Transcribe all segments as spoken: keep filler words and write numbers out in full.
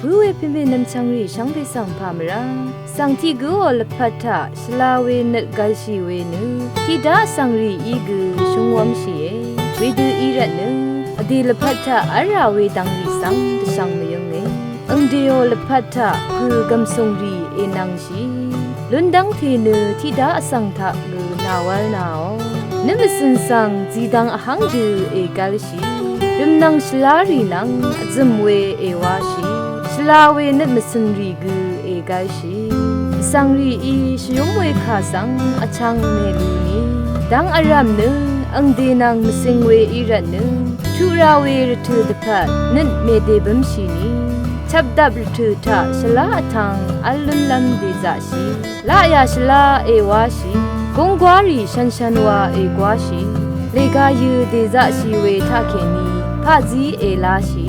Bǿ we pèmè nvmchvngrì shvngbe svng pà mvrá svng tiq gǿò lvpat taq shvla we nøt gv̄lshì we nø tiqdá vsvng rìí gø shúngwv́mshìe. Wedø í rvtnø vdè lvpat taq v́lrà we dv̀ngrì svng dvshvng mvyǿnge. Angdèò lvpat taq pø̀ gv̀msùng rì ènvngshì. Lúndv́ngte nø tiqdá vsvng taq gø nàwv́l naò. Nøt mvcø̀n svng zìdvng vhv́ng dø ègv́lshì. Rø̀mnvng shvlá rì nvng vzø̀m we èwáshì. Shvla we nøt mvcø̀n rì gø ègv́lshì. Vsvng rìí shvyúm we kà svng vchvng mèluni. Dv́ng vrv̀m nø angdè nvng mvcing we í rvtnø tuq ra we rvtø̀ dvpvt nøt mèdèbǿmshìni. Chvpdvp rvtø̀ taq shvlá vtv̄ng v́l lúnlv́m dèzaqshì. Laqyà shvlá èwáshì. Gúnggwárì shvnshvn wa ègwáshì. Lèga yø̀ dèzaqshì we taqkèní paqzí èláshì.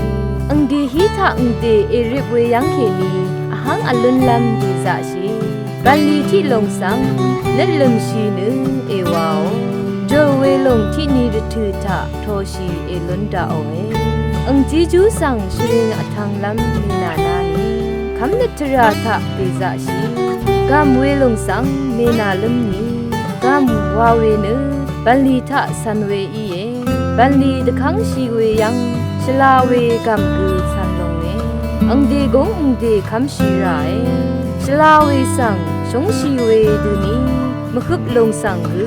Angdè hí taq angdè èrip we yv́ng kèní vhv́ng vlúnlv́m dèzaqshì. Bv̀nlì tiq lòng svng nøt lø̀mshì nø èwàò. Jòl we lòng tiqni rvtø̀ taq toshì èlún daqòe. Angjíjú svng shvring vtv̄nglv́m mènà nani kv́mnøt tvrà taq dèzaqshì. Gàm we lòng svng mènà lǿmni gàm wa we nø bv̀nlì taq cv̄n we íe. Bv̀nlì dvkv́ngshì we yv́ng shvla we gàm gø cv̄n longe. Angdè gúng angdè kv́mshì ràe. Shvla we svng shúngshì we døni mvhøp lòng svng gø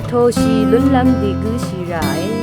vtoshì lúnlv́m dègǿshì ràe.